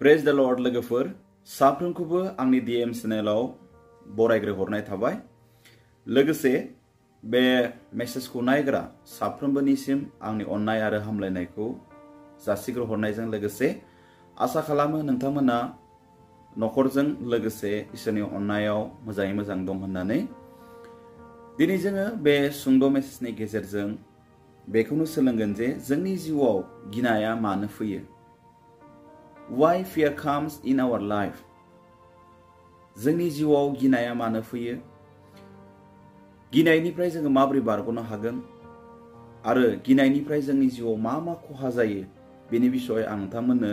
Praise द lord लोगोफोर साफ्रोमखौबो आंनि डीएम चेनेलाव बरायग्रोहरनाय थाबाय। लोगोसे बे मेसेजखौ नायग्रा साफ्रोमबोनिसिम आंनि अननाय आरो हामलायनायखौ जासिग्रोहरनायजों लोगोसे आसा खालामो नोंथांमोना नखरजों लोगोसे इसोरनि अननायाव मोजाङै मोजां दं होननानै। दिनै जोङो बे सुंद' मेसेजनि गेजेरजों बेखौनो सोलोंगोन जे जोंनि जिउआव गिनाया मानो फैयो। Why fear comes in our life? जोंनि जिउआव गिनाया मानो फैयो? गिनायनिफ्राय जोङो माबोरै बारग'नो हागोन आरो गिनायनिफ्राय जोंनि जिउआव मा मा खहा जायो बेनि बिषय आं नोंथांमोननो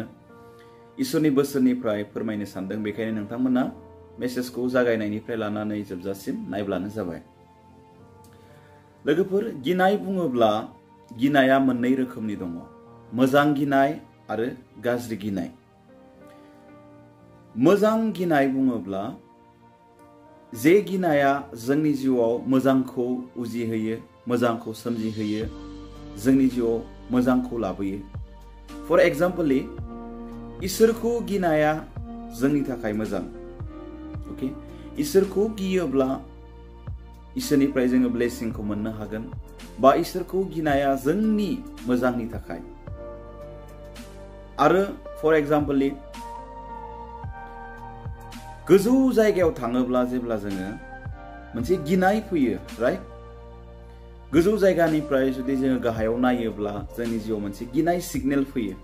इसोरनि बोसोरनिफ्राय फोरमायनो सानदों। बेखायनो नोंथांमोना मेसेजखौ जागायनायनिफ्राय लानानै जोबजासिम नायब्लानो जाबाय। लोगोफोर, गिनाय बुङोब्ला गिनाया मोननै रोखोमनि दङ, मोजां गिनाय आरो गाज्रि गिनाय। मोजां गिनाय बुङोब्ला जे गिनाया जोंनि जिउआव मोजांखौ उजिहोयो, मोजांखौ सोमजिहोयो, जोंनि जिउआव मोजांखौ लाबोयो। फर एग्जाम्पलि, इसोरखौ गिनाया जोंनि थाखाय मोजां। ओके, इसोरखौ गियोब्ला इसोरनिफ्राय जोङो ब्लेसिंखौ मोननो हागोन, बा इसोरखौ गिनाया जोंनि मोजांनि थाखाय। आरो फर एग्जाम्पलि, गोजौ जायगायाव थाङोब्ला जेब्ला जोङो मोनसे गिनाय फैयो, राइट? गोजौ जायगानिफ्राय जुदि जोङो गाहायाव नायोब्ला जोंनि जिउआव मोनसे गिनाय सिगनेल फैयो।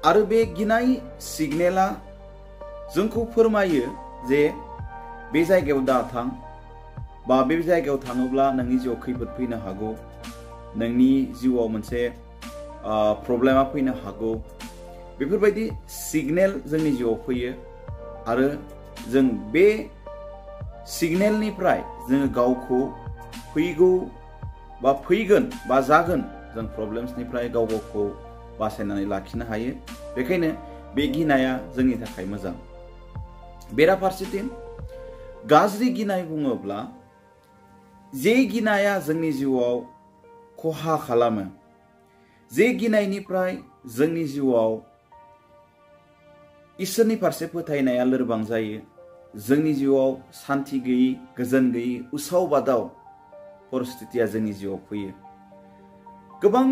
आरो बे गिनाय सिगनेला जोंखौ फोरमायो जे बे जायगायाव दा थां, बा बे जायगायाव थाङोब्ला नोंनि जिउआव खैफोद फैनो हागौ, नोंनि जिउआव मोनसे प्रब्लेमा फैनो हागौ। बेफोरबायदि सिगनेल जोंनि जिउआव फैयो आरो जों बे सिगनेलनिफ्राय जोङो गावखौ फैगौ बा फैगोन बा जागोन जों प्रब्लेम्सनिफ्राय गाव गावखौ बासायनानै लाखिनो हायो। बेखायनो बे गिनाया जोंनि थाखाय मोजां। बेराफारसेथिं गाज्रि गिनाय बुङोब्ला जे गिनाया जोंनि जिउआव खहा खालामो, जे गिनायनिफ्राय जोंनि जिउआव इसोरनि फारसे फोथायनाया लोरबां जायो, जोंनि जिउआव सान्थि गैयै, गोजोन गैयै, उसाव बादाव परिस्थितिया जोंनि जिउआव फैयो। गोबां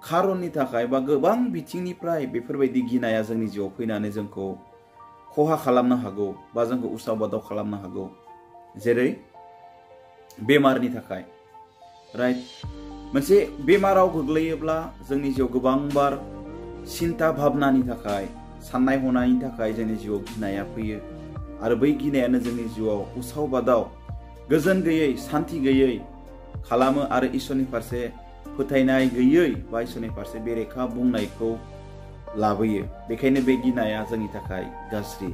खारननि थाखाय बा गोबां बिथिंनिफ्राय बेफोरबायदि गिनाया जोंनि जिउआव फैनानै जोंखौ खहा खालामनो हागौ बा जोंखौ उसाव बादाव खालामनो हागौ। जेरै बेमारनि थाखाय, राइट? मोनसे बेमाराव गोग्लैयोब्ला जोंनि जिउआव गोबांबार सिन्ता भाबनानि थाखाय, साननाय हनायनि थाखाय जोंनि जिउआव गिनाया फैयो। आरो बै गिनायानो जोंनि जिउआव उसाव बादाव, गोजोन गैयै, सान्थि गैयै खालामो आरो इसोरनि फारसे फोथायनाय गैयै बा इसोरनि फारसे बेरेखा बुंनायखौ लाबोयो। बेखायनो बे गिनाया जोंनि थाखाय गाज्रि।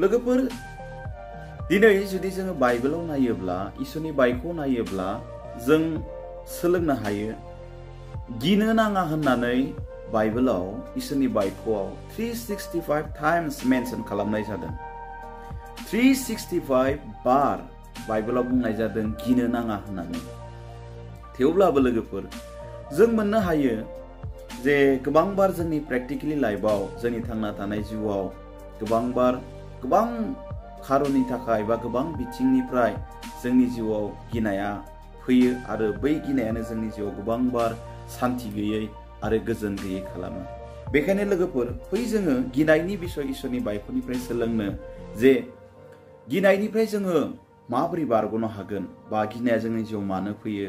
लोगोफोर, दिनै जुदि जोङो बाइबेलाव नायोब्ला, इसोरनि बाइबेलखौ नायोब्ला जों सोलोंनो हायो, गिनो नाङा होननानै बाइबेलाव, इसोरनि बाइबेलाव 365 टाइम्स मेनसन खालामनाय जादों। 365 बार बाइबेलाव बुंनाय जादों गिनो नाङा होननानै। थेवब्लाबो लोगोफोर, जों मोननो हायो जे गोबांबार जोंनि प्रेक्टिकेलि लाइफआव, जोंनि थांना थानाय जिउआव गोबां खारननि थाखाय बा गोबां बिथिंनिफ्राय जोंनि जिउआव गिनाया फैयो आरो बै गिनायानो जोंनि जिउआव गोबांबार सान्थि गैयै आरो गोजोन गैयै खालामो। बेखायनो लोगोफोर, फै जोङो गिनायनि बिषय इसोरनि बाइबेलनिफ्राय सोलोंनो जे गिनायनिफ्राय जोङो माबोरै बारग'नो हागोन, बा गिनाया जोंनि जिउआव मानो फैयो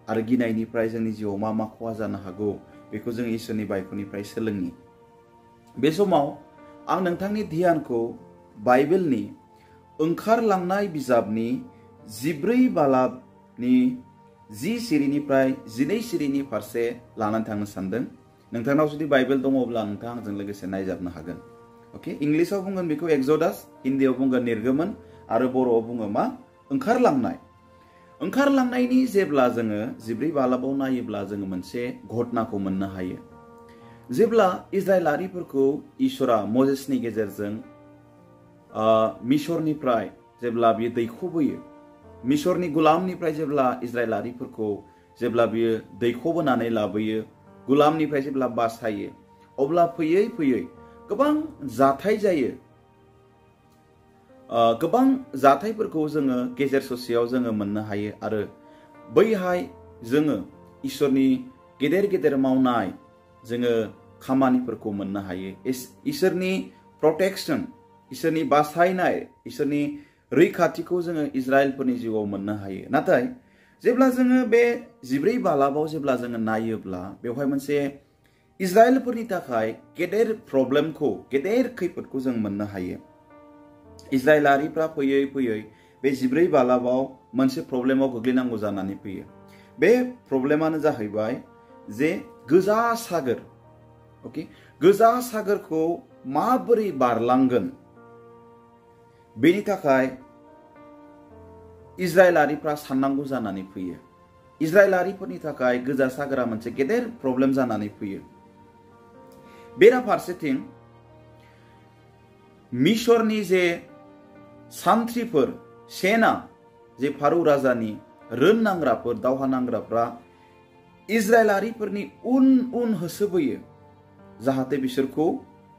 आरो गिनायनिफ्राय जोंनि जिउआव मा मा खहा जानो हागौ, बेखौ जों इसोरनि बाइबेलनिफ्राय सोलोंनि। बे समाव आं नोंथांनि ध्यानखौ बाइबेलनि ओंखारलांनाय बिजाबनि 14 बालाबनि 10 सिरिनिफ्राय 12 सिरिनि फारसे लानानै थांनो सानदों। नोंथांनाव जुदि बाइबेल दङब्ला नोंथाङा आंजों लोगोसे नायजाबनो हागोन। ओके, इंलिसाव बुंगोन बेखौ एक्सोडास, हिन्दीआव बुंगोन निर्गमन, आरो बर'आव बुङो मा? ओंखारलांनाय। ओंखारलांनायनि जेब्ला जोङो 14 बालाबाव नायोब्ला जोङो मोनसे घटनाखौ मोननो हायो। जेब्ला इजराइलारिफोरखौ इसोरा मजेसनि गेजेरजों मिसरनिफ्राय जेब्ला बियो दैखोबोयो, मिसरनि गुलामनिफ्राय जेब्ला इजराइलारिफोरखौ जेब्ला बियो दैखोबोनानै लाबोयो, गुलामनिफ्राय जेब्ला बासायो, अब्ला फैयै फैयै गोबां जाथाय जायो। गोबां जाथायफोरखौ जोङो गेजेर ससेयाव जोङो मोननो हायो आरो बैहाय जोङो इसोरनि गेदेर गेदेर मावनाय जोङो खामानिफोरखौ मोननो हायो। इसोरनि प्रटेक्शन, इसोरनि बासायनाय, इसोरनि रैखाथिखौ जोङो इजराइलफोरनि जिउआव मोननो हायो। नाथाय जेब्ला जोङो बे 14 बालाबाव जेब्ला जोङो नायोब्ला बेवहाय मोनसे इजराइलफोरनि थाखाय गेदेर प्रब्लेमखौ, गेदेर खैफोदखौ जों मोननो हायो। इजराइलारिफ्रा फैयै फैयै बे 14 बालाबाव मोनसे प्रब्लेमाव गोग्लैनांगौ जानानै फैयो। बे प्रब्लेमानो जाहैबाय जे गोजा सागोर। ओके, गोजा सागोरखौ माबोरै बारलांगोन बेनि थाखाय इजराइलारिफ्रा साननांगौ जानानै फैयो। इजराइलारिफोरनि थाखाय गोजा सागोरा मोनसे गेदेर प्रब्लेम जानानै फैयो। बेराफारसेथिं मिसरनि जे सान्थ्रिफोर, सेना, जे फारौ राजानि रोन नांग्राफोर, दावहा नांग्राफ्रा इजराइलारिफोरनि उन उन होसोबोयो जाहाथे बिसोरखौ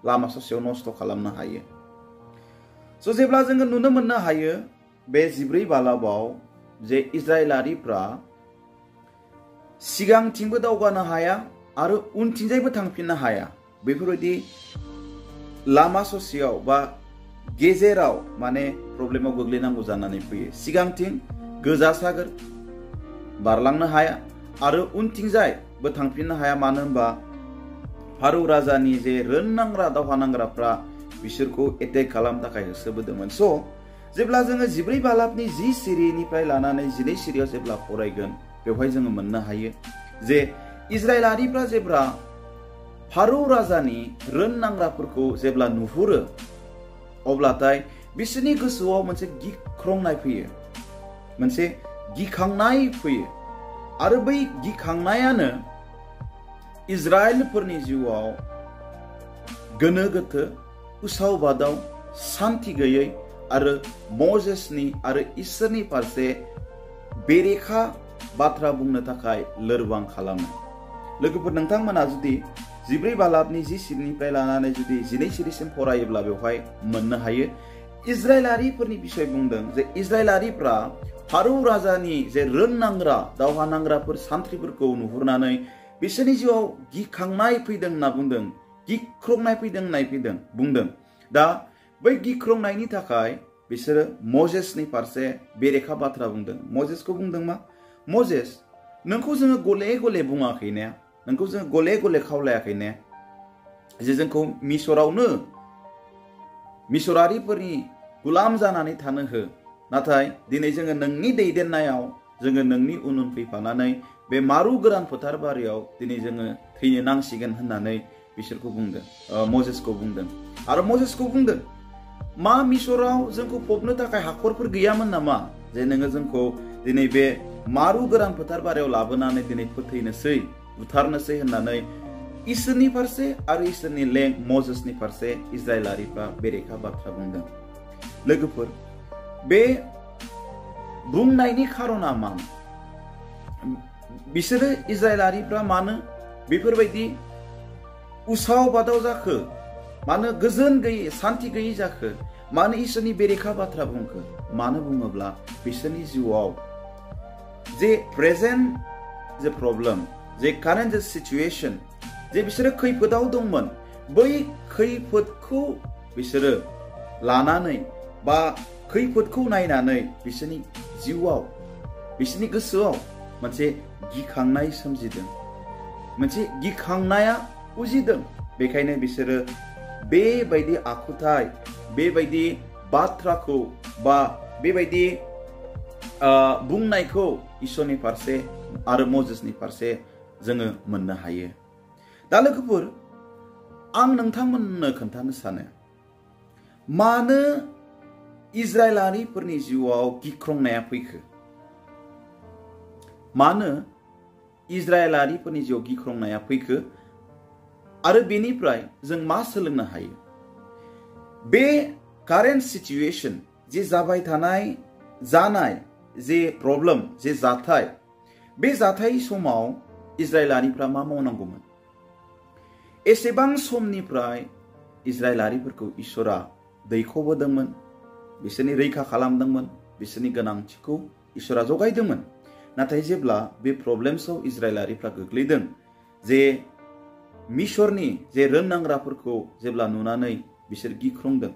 लामा ससेयाव नस्थ' खालामनो हायो। स' जेब्ला जोङो नुनो मोननो हायो बे 14 बालाबाव जे इजराइलारिफ्रा सिगांथिंबो दावगानो हाया आरो उनथिंजायबो थांफिननो हाया, बेफोरबायदि लामा ससेयाव बा गेजेराव माने प्रब्लेमाव गोग्लैनांगौ जानानै फैयो। सिगांथिं गोजा सागोर बारलांनो हाया आरो उनथिंजायबो थांफिननो हाया। मानो होनबा फारौ राजानि जे रोन नांग्रा दावहा नांग्राफ्रा बिसोरखौ एटेक खालामनो थाखाय होसोबोदोंमोन। स' जेब्ला जोङो 14 बालाबनि 10 सिरिनिफ्राय लानानै 12 सिरियाव जेब्ला फरायगोन बेवहाय जोङो मोननो हायो जे इजराइलारिफ्रा जेब्ला फारौ राजानि रोन नांग्राफोरखौ जेब्ला नुहुरो अब्लाथाय बिसोरनि गोसोआव मोनसे गिख्रंनाय फैयो, मोनसे गिखांनाय फैयो आरो बै गिखांनायानो इजराइलफोरनि जिउआव गोनो गोथो, उसाव बादाव, सान्थि गैयै आरो मजेसनि आरो इसोरनि फारसे बेरेखा बाथ्रा बुंनो थाखाय लोरबां खालामो। लोगोफोर, नोंथांमोना जुदि 14 बालाबनि 10 सिरिनिफ्राय लानानै जुदि 12 सिरिसिम फरायोब्ला बेवहाय मोननो हायो इजराइलारिफोरनि बिसय बुंदों जे इजराइलारिफ्रा फारौ राजानि जे रोन नांग्रा दावहा नांग्राफोर सान्थ्रिफोरखौ नुहुरनानै बिसोरनि जिउआव गिखांनाय फैदों होनना बुंदों, गिख्रंनाय फैदों होनना बुंदों। दा बै गिख्रंनायनि थाखाय बिसोरो मजेसनि फारसे बेरेखा बाथ्रा बुंदों। मजेसखौ बुंदों मा? मजेस, नोंखौ जोङो गले गले बुङाखै ने, नोंखौ जोङो गले गले खावलायाखै ने, जे जोंखौ मिसरारिफोरनि गुलाम जानानै थानो हो, नाथाय दिनै जोङो नोंनि दैदेननायाव जोङो नोंनि उन उन फैफानानै बे मारु गोरान फोथार बारियाव दिनै जोङो थैनो नांसिगोन होननानै बिसोरखौ बुंदों, मजेसखौ बुंदों। आरो मजेसखौ बुंदों मा, मिसराव जोंखौ फबनो थाखाय हाखरफोर गैयामोन नामा जे नोङो जोंखौ दिनै बे मारु गोरान फोथार बारियाव लाबोनानै दिनै फोथैनोसै, बुथारनोसै होननानै इसोरनि फारसे आरो इसोरनि लें मजेसनि फारसे इजराइलारिफ्रा बेरेखा बाथ्रा बुंदों। लोगोफोर, बे बुंनायनि खारना मा? बिसोरो इजराइलारिफ्रा मानो बेफोरबायदि उसाव बादाव जाखो? मानो गोजोन गैयै, सान्थि गैयै जाखो? मानो इसोरनि बेरेखा बाथ्रा बुंखो? मानो बुङोब्ला बिसोरनि जिउआव जे प्रेजेन्ट जे प्रब्लेम, जे कारेन्ट जे सिचुएशन, जे बिसोरो खैफोदाव दंमोन, बै खैफोदखौ बिसोरो लानानै बा खैफोदखौ नायनानै बिसोरनि जिउआव, बिसोरनि गोसोआव मोनसे गिखांनाय सोमजिदों, मोनसे गिखांनाया उजिदों। बेखायनो बिसोरो बेबायदि आखुथाय, बेबायदि बाथ्राखौ बा बेबायदि बुंनायखौ इसोरनि फारसे आरो मजेसनि फारसे जोङो मोननो हायो। दा लोगोफोर, आं नोंथांमोननो खोन्थानो सानो मानो इजराइलारिफोरनि जिउआव गिख्रंनाया फैखो? मानो इजराइलारिफोरनि जिउआव गिख्रंनाया फैखो आरो बेनिफ्राय जों मा सोलोंनो हायो? बे कारेन्ट सिचुएशन, जे जाबाय थानाय जानाय जे प्रब्लेम, जे जाथाय, बे जाथाय समाव इजराइलारिफ्रा मा मावनांगौमोन? एसेबां समनिफ्राय इजराइलारिफोरखौ इसोरा दैखोबोदोंमोन, बिसोरनि रैखा खालामदोंमोन, बिसोरनि गोनांथिखौ इसोरा जगायदोंमोन। नाथाय जेब्ला बे प्रब्लेम्सआव इजराइलारिफ्रा गोग्लैदों, जे मिसरनि जे रोंनांग्राफोरखौ जेब्ला नुनानै बिसोर गिख्रंदों,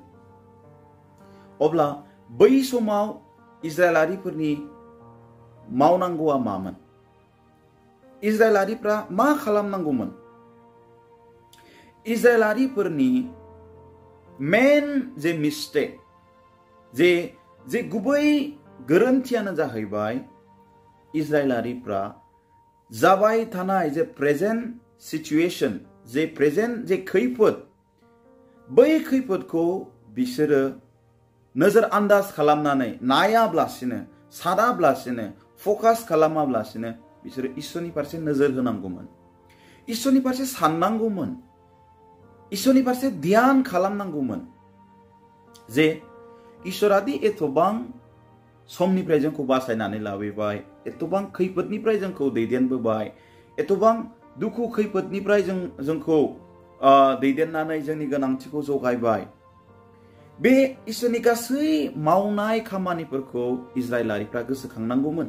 अब्ला बै समाव इजराइलारिफोरनि मावनांगौआ मामोन? इजराइलारिफ्रा मा खालामनांगौमोन? इजराइलारिफोरनि मेन जे मिस्टेक, जे गुबै गोरोन्थियानो जाहैबाय इजराइलारिफ्रा जाबाय थानाय जे प्रेजेन्ट सिचुएशन, जे प्रेजेन्ट जे खैफोद, बै खैफोदखौ बिसोरो नोजोर आन्दाज खालामनानै नायाब्लासिनो, सानाब्लासिनो, फकास खालामाब्लासिनो बिसोरो इसोरनि फारसे नोजोर होनांगौमोन, इसोरनि फारसे साननांगौमोन, इसोरनि फारसे ध्यान खालामनांगौमोन जे इसोरादि एथबां समनिफ्राय जोंखौ बासायनानै लाबोबाय, एथबां खैफोदनिफ्राय जोंखौ दैदेनबोबाय, एथबां दुखु खैफोदनिफ्राय जोंखौ दैदेननानै जोंनि गोनांथिखौ जगायबाय। बे इसोरनि गासै मावनाय खामानिफोरखौ इजराइलारिफ्रा गोसोखांनांगौमोन,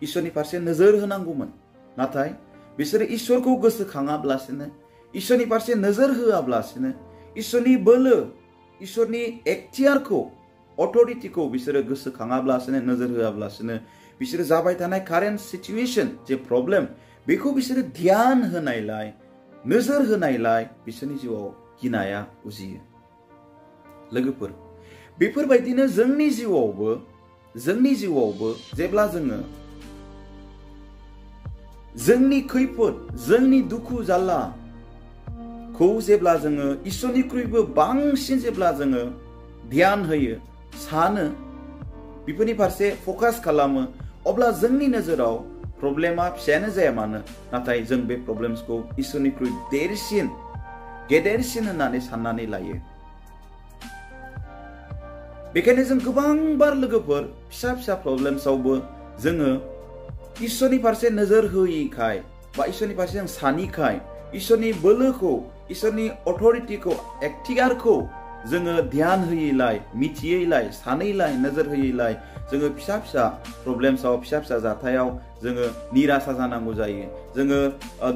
इसोरनि फारसे नोजोर होनांगौमोन। नाथाय बिसोरो इसोरखौ गोसोखाङाब्लासिनो, इसोरनि फारसे नोजोर होआब्लासिनो, इसोरनि बोलो, इसोरनि एक्टियारखौ, अथरिटिखौ बिसोरो गोसोखाङाब्लासिनो, नोजोर होआब्लासिनो बिसोरो जाबाय थानाय कारेन्ट सिचुएशन जे प्रब्लेम, बेखौ बिसोरो ध्यान होनायलाय, नोजोर होनायलाय बिसोरनि जिउआव गिनाया उजियो। लोगोफोर, बेफोरबायदिनो जोंनि जिउआवबो जेब्ला जोङो जोंनि खैफोद, जोंनि दुखु जाल्लाखौ जेब्ला जोङो इसोरनिख्रुइबो बांसिन जेब्ला जोङो ध्यान होयो, सानो, बेफोरनि फारसे फकास खालामो, अब्ला जोंनि नोजोराव प्रब्लेमा फिसायानो जाया मानो, नाथाय जों बे प्रब्लेम्सखौ इसोरनिख्रुइ देरसिन, गेदेरसिन होननानै साननानै लायो। बेखायनो जों गोबांबार लोगोफोर फिसा फिसा प्रब्लेम्सआवबो जोङो इसोरनि फारसे नोजोर होयिखाय बा इसोरनि फारसे जों सानिखाय, इसोरनि बोलोखौ, इसोरनि अथरिटिखौ, एक्टियारखौ जोङो ध्यान होयैलाय, मिथियैलाय, सानैलाय, नोजोर होयैलाय जोङो फिसा फिसा प्रब्लेम्सआव, फिसा फिसा जाथायाव जोङो निराशा जानांगौ जायो, जोङो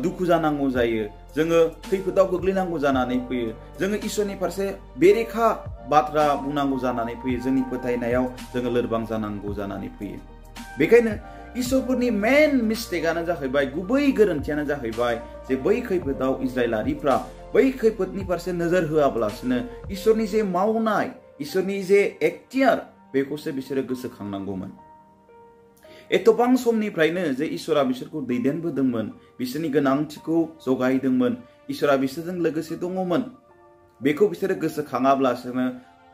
दुखु जानांगौ जायो, जोङो खैफोदाव गोग्लैनांगौ जानानै फैयो, जोङो इसोरनि फारसे बेरेखा बाथ्रा बुंनांगौ जानानै फैयो, जोंनि फोथायनायाव जोङो लोरबां जानांगौ जानानै फैयो। बेखायनो इसोरफोरनि मेन मिस्टेकआनो जाहैबाय, गुबै गोरोन्थियानो जाहैबाय जे बै खैफोदाव इजराइलारिफ्रा बै खैफोदनि फारसे नोजोर होआब्लासिनो इसोरनि जे मावनाय, इसोरनि जे एक्टियार, बेखौसो बिसोरो गोसोखांनांगौमोन। एथबां समनिफ्रायनो जे इसोरा बिसोरखौ दैदेनबोदोंमोन, बिसोरनि गोनांथिखौ जगायदोंमोन, इसोरा बिसोरजों लोगोसे दङमोन, बेखौ बिसोरो गोसोखाङाब्लासिनो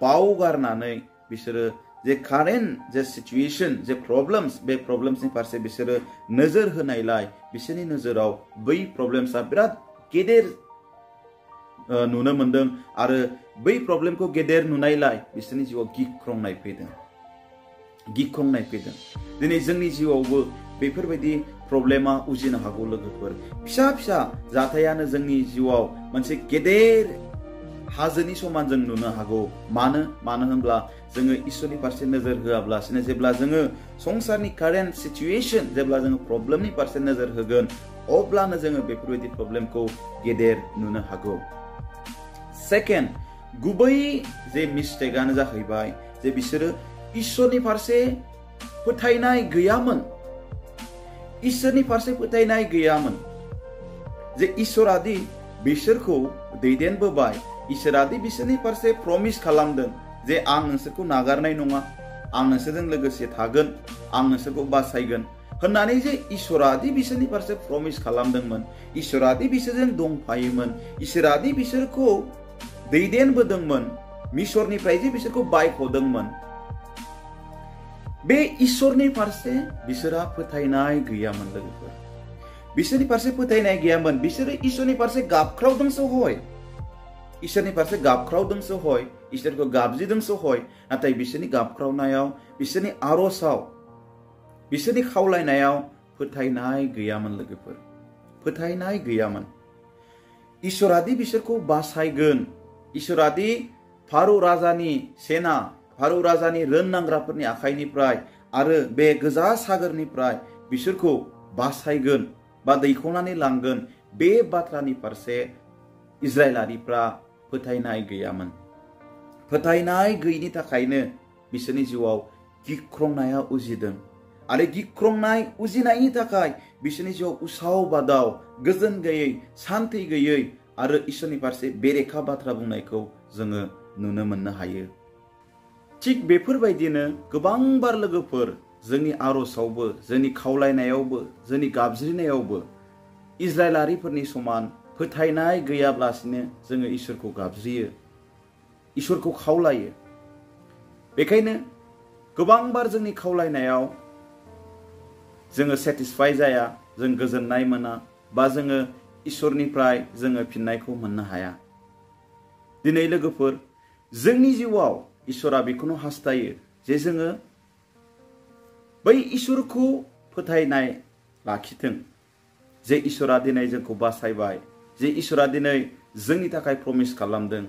बावगारनानै बिसोरो जे कारेन्ट जे सिचुएशन, जे प्रब्लेम्स, बे प्रब्लेम्सनि फारसे बिसोरो नोजोर होनायलाय बिसोरनि नोजोराव बै प्रब्लेम्सआ बिराद गेदेर नुनो मोनदों, आरो बै प्रब्लेमखौ गेदेर नुनायलाय बिसोरनि जिउआव गिख्रंनाय फैदों। दिनै जोंनि जिउआवबो बेफोरबायदि प्रब्लेमा उजिनो हागौ लोगोफोर। फिसा फिसा जाथायानो जोंनि जिउआव मोनसे गेदेर हाजोनि समान जों नुनो हागौ। मानो होनब्ला जोङो इसोरनि फारसे नोजोर होआब्लासिनो, जेब्ला जोङो संसारनि कारेन्ट सिचुएशन, जेब्ला जोङो प्रब्लेमनि फारसे नोजोर होगोन, अब्लानो जोङो बेफोरबायदि प्रब्लेमखौ गेदेर नुनो हागौ। सेकेन्ड, गुबै जे मिस्टेकआनो जाहैबाय जे बिसोरो इसोरनि फारसे फोथायनाय गैयामोन, इसोरनि फारसे फोथायनाय गैयामोन जे इसोरादि बिसोरखौ दैदेनबोबाय, इसोरादि बिसोरनि फारसे प्रमिस खालामदों जे आं नोंसोरखौ नागारनाय नङा, आं नोंसोरजों लोगोसे थागोन, आं नोंसोरखौ बासायगोन होननानै जे इसोरादि बिसोरनि फारसे प्रमिस खालामदोंमोन, इसोरादि बिसोरजों दंफायोमोन, इसोरादि बिसोरखौ दैदेनबोदोंमोन, मिसरनिफ्राय जे बिसोरखौ बायख'दोंमोन, बे इसोरनि फारसे बिसोरहा फोथायनाय गैयामोन लोगोफोर। बिसोरनि फारसे फोथायनाय गैयामोन। बिसोरो इसोरनि फारसे गाबख्रावदोंसो हय, इसोरनि फारसे गाबख्रावदोंसो हय, इसोरखौ गाबज्रिदोंसो हय, नाथाय बिसोरनि गाबख्रावनायाव, बिसोरनि आर'जआव, बिसोरनि खावलायनायाव फोथायनाय गैयामोन लोगोफोर, फोथायनाय गैयामोन। इसोरादि बिसोरखौ बासायगोन, इसोरादि फारौ राजानि सेना, फारौ राजानि रोननांग्राफोरनि आखाइनिफ्राय आरो बे गोजा सागोरनिफ्राय बिसोरखौ बासायगोन बा दैखांनानै लांगोन, बे बाथ्रानि फारसे इजराइलारिफ्रा फोथायनाय गैयामोन। फोथायनाय गैयिनि थाखायनो बिसोरनि जिउआव गिख्रंनाया उजिदों आरो गिख्रंनाय उजिनायनि थाखाय बिसोरनि जिउआव उसाव बादाव, गोजोन गैयै, सान्थि गैयै आरो इसोरनि फारसे बेरेखा बाथ्रा बुंनायखौ जोङो नुनो मोननो हायो। थिग बेफोरबायदिनो गोबांबार लोगोफोर जोंनि आर'जआवबो, जोंनि खावलायनायावबो, जोंनि गाबज्रिनायावबो इजराइलारिफोरनि समान फोथायनाय गैयाब्लासिनो जोङो इसोरखौ गाबज्रियो, इसोरखौ खावलायो। बेखायनो गोबांबार जोंनि खावलायनायाव जोङो सेटिसफाइ जाया, जों गोजोननाय मोना, बा जोङो इसोरनिफ्राय जोङो फिननायखौ मोननो हाया। दिनै लोगोफोर जोंनि जिउआव इसोरा बेखौनो हास्थायो जे जोङो बै इसोरखौ फोथायनाय लाखिथों, जे इसोरा दिनै जोंखौ बासायबाय, जे इसोरा दिनै जोंनि थाखाय प्रमिस खालामदों,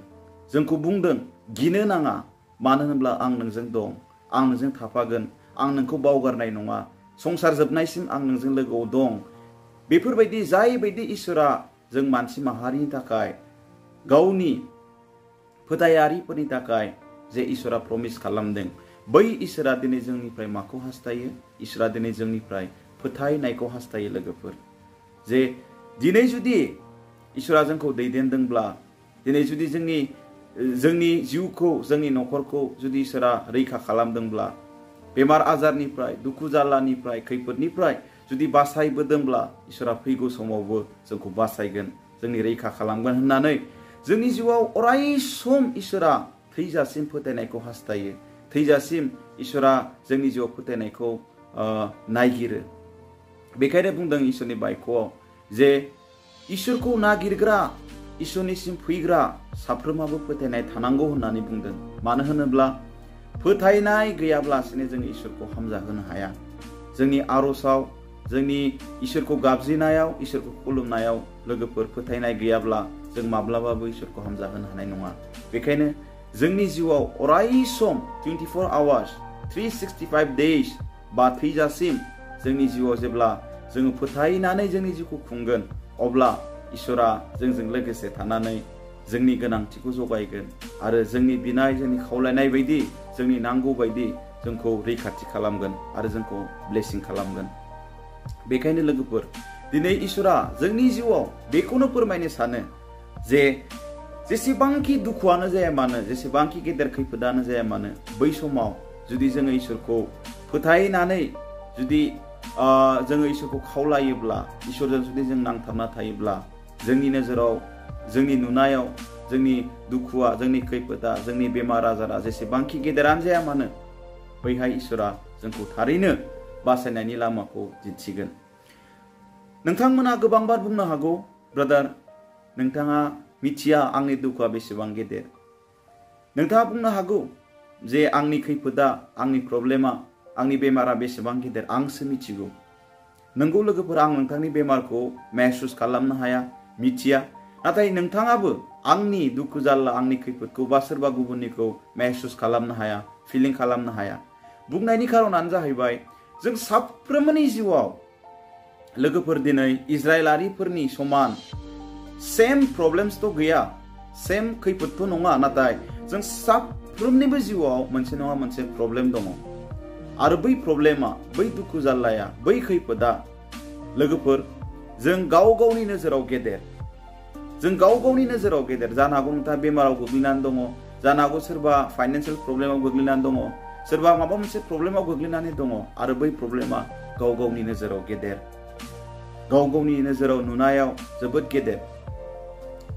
जोंखौ बुंदों गिनो नाङा, मानो होनब्ला आं नोंजों दं, आं नोंजों थाफागोन, आं नोंखौ बावगारनाय नङा, संसार जोबनायसिम आं नोंजों लोगोआव दं। बेफोरबायदि जायबायदि इसोरा जों मानसि माहारिनि थाखाय, गावनि फोथायारिफोरनि थाखाय जे इसोरा प्रमिस खालामदों, बै इसोरा दिनै जोंनिफ्राय माखौ हास्थायो? इसोरा दिनै जोंनिफ्राय फोथायनायखौ हास्थायो लोगोफोर। जे दिनै जुदि इसोरा जोंखौ दैदेनदोंब्ला, दिनै जुदि जोंनि जिउखौ, जोंनि न'खरखौ जुदि इसोरा रैखा खालामदोंब्ला, बेमार आजारनिफ्राय, दुखु जारलानिफ्राय, खैफोदनिफ्राय जुदि बासायबोदोंब्ला, इसोरा फैगौ समावबो जोंखौ बासायगोन, जोंनि रैखा खालामगोन होननानै जोंनि जिउआव अराय सम इसोरा थैजासिम फोथायनायखौ हास्थायो, थैजासिम इसोरा जोंनि जिउआव फोथायनायखौ नागिरो। बेखायनो बुंदों इसोरनि बायख'आव जे इसोरखौ नागिरग्रा, इसोरनिसिम फैग्रा साफ्रोमाबो फोथायनाय थानांगौ होननानै बुंदों। मानो होनोब्ला फोथायनाय गैयाब्लासिनो जों इसोरखौ हामजाहोनो हाया। जोंनि आर'जआव, जोंनि इसोरखौ गाबज्रिनायाव, इसोरखौ खुलुमनायाव लोगोफोर फोथायनाय गैयाब्ला जों माब्लाबाबो इसोरखौ हामजाहोनो हानाय नङा। बेखायनो जोंनि जिउआव अराय सम 24 आवार्स 365 डेज बा थैजासिम जोंनि जिउआव जेब्ला जोङो फोथायनानै जोंनि जिउखौ खुंगोन, अब्ला इसोरा जोंजों लोगोसे थानानै जोंनि गोनांथिखौ जगायगोन आरो जोंनि बिनाय, जोंनि खावलायनाय बायदि, जोंनि नांगौ बायदि जोंखौ रैखाथि खालामगोन आरो जोंखौ ब्लेसिं खालामगोन। बेखायनो लोगोफोर दिनै इसोरा जोंनि जिउआव बेखौनो फोरमायनो सानो जे जेसेबांखि दुखुआनो जाया मानो, जेसेबांखि गेदेर खैफोदानो जाया मानो, बै समाव जुदि जोङो इसोरखौ फोथायनानै जुदि जोङो इसोरखौ खावलायोब्ला, इसोरजों जुदि जों नांथाबना थायोब्ला, जोंनि नोजोराव, जोंनि नुनायाव, जोंनि दुखुआ, जोंनि खैफोदा, जोंनि बेमार आजारा जेसेबांखि गेदेरानो जाया मानो, बैहाय इसोरा जोंखौ थारैनो बासायनायनि लामाखौ दिन्थिगोन। नोंथांमोना गोबांबार बुंनो हागौ, ब्रादार नोंथाङा मिथिया आंनि दुखुआ बेसेबां गेदेर। नोंथाङा बुंनो हागौ जे आंनि खैफोदा, आंनि प्रब्लेमा, आंनि बेमारा बेसेबां गेदेर आंसो मिथिगौ। नंगौ लोगोफोर, आं नोंथांनि बेमारखौ महसुस खालामनो हाया, मिथिया। नाथाय नोंथाङाबो आंनि दुखु जारला, आंनि खैफोदखौ बा सोरबा गुबुननिखौ महसुस खालामनो हाया, फिलिं खालामनो हाया। बुंनायनि खारनानो जाहैबाय जों साफ्रोमनि जिउआव लोगोफोर दिनै इजराइलारिफोरनि समान सेम प्रब्लेम्सथ' गैया, सेम खैफोदथ' नङा, नाथाय जों साफ्रोमनिबो जिउआव मोनसे नङा मोनसे प्रब्लेम दङ। आरो बै प्रब्लेमा, बै दुखु जारलाया, बै खैफोदा लोगोफोर जों गाव गावनि नोजोराव गेदेर, जों गाव गावनि नोजोराव गेदेर। जानो हागौ नोंथाङा बेमाराव गोग्लैनानै दङ, जानो हागौ सोरबा फाइनान्सियेल प्रब्लेमाव गोग्लैनानै दङ, सोरबा माबा मोनसे प्रब्लेमाव गोग्लैनानै दङ, आरो बै प्रब्लेमा गाव गावनि नोजोराव गेदेर, गाव गावनि नोजोराव नुनायाव जोबोद गेदेर।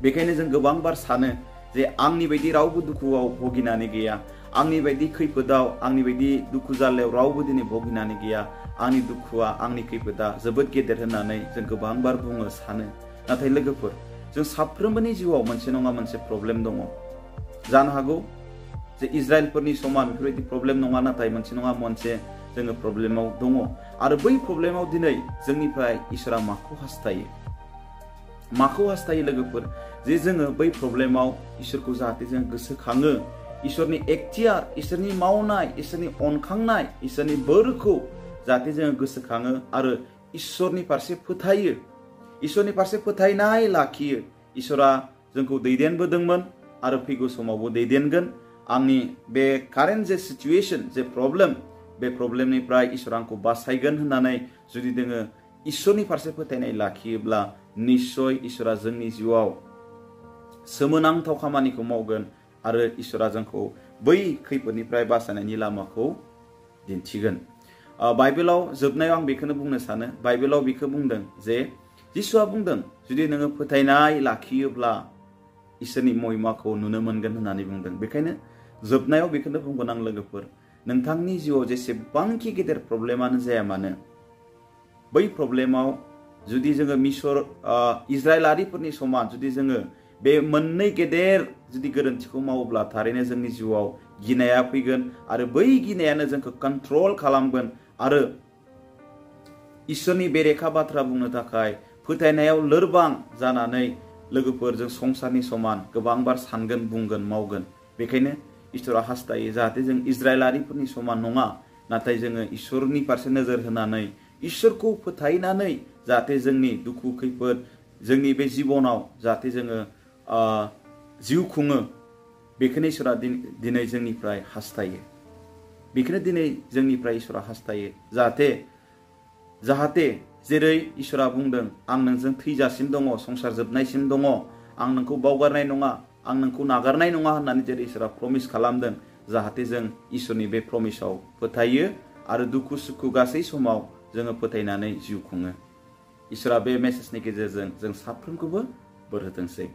बेखायनो जों गोबांबार सानो जे आंनि बायदि रावबो दुखुआव भुगिनानै गैया, आंनि बायदि खैफोदाव, आंनि बायदि दुखु जारलायाव रावबो दिनै भुगिनानै गैया, आंनि दुखुआ, आंनि खैफोदा जोबोद गेदेर होननानै जों गोबांबार बुङो, सानो। नाथाय लोगोफोर जों साफ्रोमबोनि जिउआव मोनसे नङा मोनसे प्रब्लेम दङ। जानो हागौ जे इजराइलफोरनि समान बेफोरबायदि प्रब्लेम नङा, नाथाय मोनसे नङा मोनसे जोङो प्रब्लेमाव दङ। आरो बै प्रब्लेमाव दिनै जोंनिफ्राय इसोरा माखौ हास्थायो? माखौ हास्थायो लोगोफोर जे जोङो बै प्रब्लेमाव इसोरखौ जाहाथे जों गोसोखाङो इसोरनि एक्टियार इसोरनि मावनाय इसोरनि अनखांनाय इसोरनि बोरखौ जाहाथे जोङो गोसोखाङो आरो इसोरनि फारसे फोथायो इसोरनि फारसे फोथायनाय लाखियो इसोरा जोंखौ दैदेनबोदोंमोन आरो फैगौ समावबो दैदेनगोन आंनि बे कारेन्ट जे सिचुएशन जे प्रब्लेम बे प्रब्लेमनिफ्राय इसोर आंखौ बासायगोन होननानै जुदि जोङो इसोरनि फारसे फोथायनाय लाखियोब्ला निश्चय इसोरा जोंनि जिउआव सोमोनांथाव खामानिखौ मावगोन आरो इसोरा जोंखौ बै खैफोदनिफ्राय बासायनायनि लामाखौ दिन्थिगोन बाइबेलाव जोबनायाव आं बेखौनो बुंनो सानो बाइबेलाव बेखौ बुंदों जे जिसुआ बुंदों जुदि नोङो फोथायनाय लाखियोब्ला इसोरनि महिमाखौ नुनो मोनगोन होननानै बुंदों बेखायनो जोबनायाव बेखौनो बुंगोन आं लोगोफोर नोंथांनि जिउआव जेसेबांखि गेदेर प्रब्लेमानो जाया मानो बै प्रब्लेमाव जुदि जोङो मिसर इजराइलारिफोरनि समान जुदि जोङो बे मोननै गेदेर जुदि गोरोन्थिखौ मावोब्ला थारैनो जोंनि जिउआव गिनाया फैगोन आरो बै गिनायानो जोंखौ कन्ट्रल खालामगोन आरो इसोरनि बेरेखा बाथ्रा बुंनो थाखाय फोथायनायाव लोरबां जानानै लोगोफोर जों संसारनि समान गोबांबार सानगोन बुंगोन मावगोन बेखायनो इसोरा हास्थायो जाहाथे जों इजराइलारिफोरनि समान नङा नाथाय जोङो इसोरनि फारसे नोजोर होनानै इसोरखौ फोथायनानै जाहाथे जोंनि दुखु खैफोद जोंनि बे जिबनाव जाहाथे जोङो जिउ खुङो बेखौनो इसोरा दिनै जोंनिफ्राय हास्थायो बेखौनो दिनै जोंनिफ्राय इसोरा हास्थायो जाहाथे जेरै इसोरा बुंदों आं नोंजों थैजासिम दङ संसार जोबनायसिम दङ आं नोंखौ बावगारनाय नङा आं नोंखौ नागारनाय नङा होननानै जेरै इसोरा प्रमिस खालामदों जाहाथे जों इसोरनि बे प्रमिसाव फोथायो आरो दुखु सुखु गासै समाव जोङो फोथायनानै जिउ खुङो इसोरा बे मेसेजनि गेजेरजों जों साफ्रोमखौबो बोर होथोंसै